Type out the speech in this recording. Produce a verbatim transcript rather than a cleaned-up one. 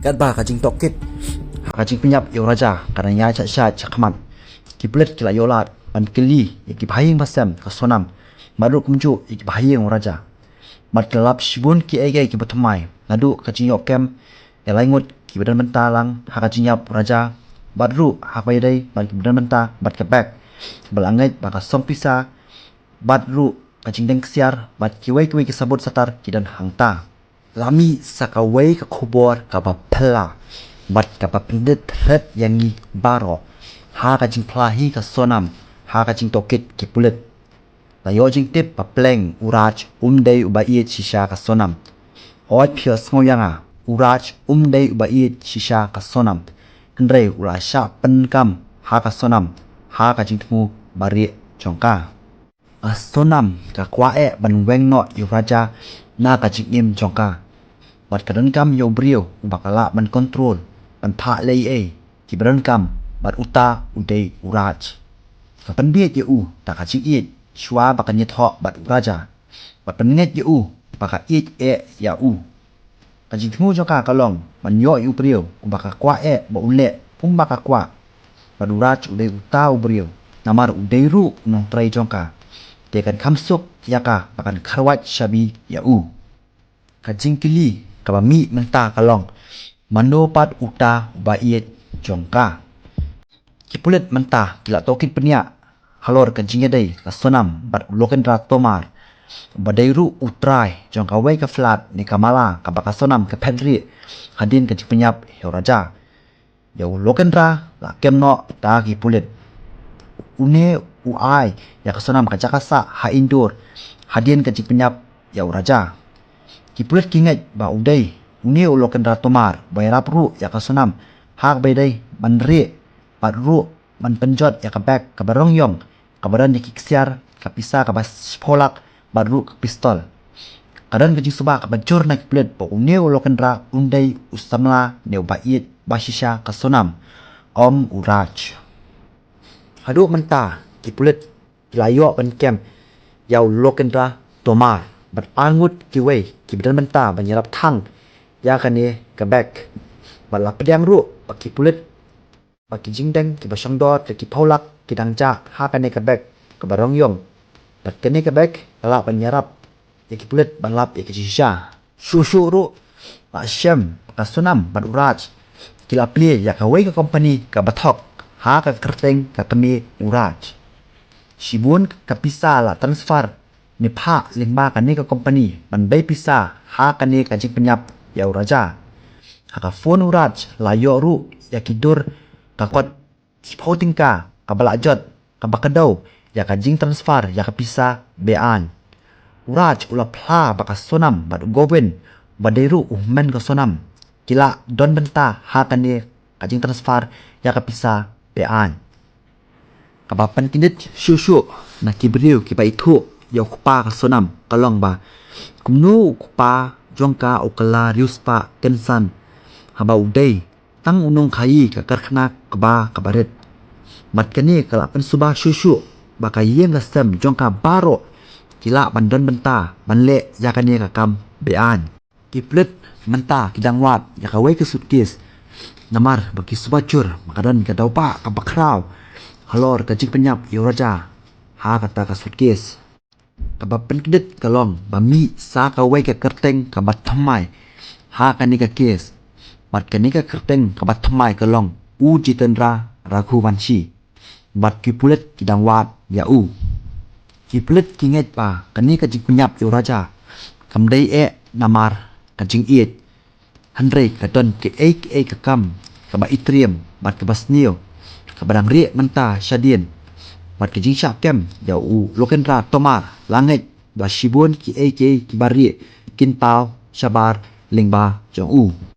Katba ka jingtohkit ha ka jingpynïap ïa u Raja ka dang ïaid sha sha shakhmat, ki pulit ki la ïoh lad ban kylli ïa ki bahaïing bahasem ka Sonam bad ruh kumjuh ïa ki bahaïing u Raja. Bad ki la lap shibun kiei kiei kiba thymmai, naduh ka jingïoh kem ïa lai ngut kiba don bynta lang ha ka jingïap u Raja, bad ruh ha kaba ïadei bad kiba don bynta bad ka bek, ba la ngeit ba ka song pisa bad ruh ka jingdeng ksiar bad kiwei kiwei ki sabut satar ki don hangta. La mih sa kawei ka khubor kaba phylla bad kaba pyndit rit ïa ngi baroh ha ka jingphla hi ka Sonam ha ka jingtohkit ki pulit. La ïoh jingtip ba pleng u Raj um dei uba ïeit shisha ka Sonam. Hooid, phi ïohsngew ïa nga, u Raj um dei uba ïeit shisha ka Sonam. Hynrei u la shah pyndonkam ha ka Sonam ha ka jingthmu barieh jong ka. Ka Sonam ka kwah eh ban weng noh ïa u Raja na ka jingim jong ka. Bad ka donkam ïa u briew uba ka lah ban kontrol, ban phah leh ei ei kiba donkam, bad uta u dei u Raj. Ka pynbieit ïa u da ka jingïeit shuwa ba kan ïathoh bad u Raja. Bad pynngeit ïa u ba ka ïeit eh ïa u. Ka jingthmu jong ka ka long ban ïoh ïa u briew uba ka kwah eh ba un leh kumba ka kwah. Bad u Raj u dei uta u briew, namar u dei ruh u nongtrei jong ka. Te kan kham suk ïa ka ba kan kharwait shabi ïa u. Ka jingkylli kaba mih mynta ka long, mano pat uta uba ïeit jong ka? Ki pulit mynta ki la tohkit bniah halor ka jingïadei ka Sonam bad u Lokendra Tomar, uba dei ruh u trai jong kawei ka flat ne ka mala kaba ka Sonam ka phet rieh hadien ka jingpynïap ïa u Raja. Ïa u Lokendra la kem noh da ki pulit. Une u ai ïa ka Sonam ka jaka sah ha Indore hadien ka jingpynïap ïa u Raja. Ki pulit ki ngeit ba u dei une u Lokendra Tomar ba ïarap ruh ïa ka Sonam ha kaba ïadei ban rieh bad ruh ban pynjot ïa ka bek kaba rong ïong, kaba don ïa ki ksiar, ka pisa kaba shiphew lak bad ruh ka pistol. Ka don ka jingsuba kaba jur na ki pulit ba une u Lokendra un dei u samla ne uba ïeit ba shisha ka Sonam, ym u Raj. Haduh mynta ki pulit ki la ïoh ban kem ïa u Lokendra Tomar bad arngut kiwei kiba don bynta ban ïarap thang ïa kane ka bek. Bad la pdiang ruh ba ki pulit ba ki jingdeng kiba shongdor da ki phew lak ki dang jah ha kane ka bek kaba rong ïong. Bad kane ka bek ka lah ban ïarap ïa ki pulit ban lap ïa ka jingshisha. Shuh shuh ruh la shem ka Sonam bad u Raj ki la plie ïa kawei ka kompani kaba thok ha ka kyrteng ka kmie u Raj. Shibun ka pisa la transfer ne phah lyngba kane ka kompani ban bei pisa ha kane ka jingpynïap ïa u Raja. Ha ka phone u Raj la ïoh ruh ïa ki dur ka kot shiphew tyngka kaba la jot kaba kdew ïa ka jingtransfer ïa ka pisa be-aiñ. U Raj u la phla ba ka Sonam bad u Govind ba dei ruh u hynmen ka Sonam ki la don bynta ha kane ka jingtransfer ïa ka pisa be-aiñ. Kaba pynkyndit shuh shuh na ki briew kiba ithuh ïa u kpa ka Sonam ka long ba kumno u kpa jong ka u kylla riewspah kynsan haba u dei tang u nongkhaïi ka karkhana kba kaba rit. Bad kane ka la pynsuba shuh shuh ba ka ïing ka sem jong ka baroh ki lah ban don bynta ban leh ïa kane ka kam be-aiñ. Ki pulit mynta ki dang wad ïa kawei ka suitcase namar ba ki suba jur ba ka don ka daw ba kaba khraw halor ka jingpynïap ïa u Raja ha kata ka suitcase. Kaba pynkyndit ka long ba mih sa kawei ka kyrteng kaba thymmai ha kane ka case. Bad kane ka kyrteng kaba thymmai ka long u Jitendra Raghuvanshi. Bad ki pulit ki dang wad ïa u. Ki pulit ki ngeit ba kane ka jingpynïap ïa u Raja kam dei eh namar ka jingïeit. Hynrei ka don kiei kiei ka kam kaba itriem bad kaba sniew kaba dang rieh mynta shadien. Bad ka jingshah kem ïa u Lokendra Tomar la ngeit ba shibun kiei kiei kiba rieh kin paw shabar lyngba jong u.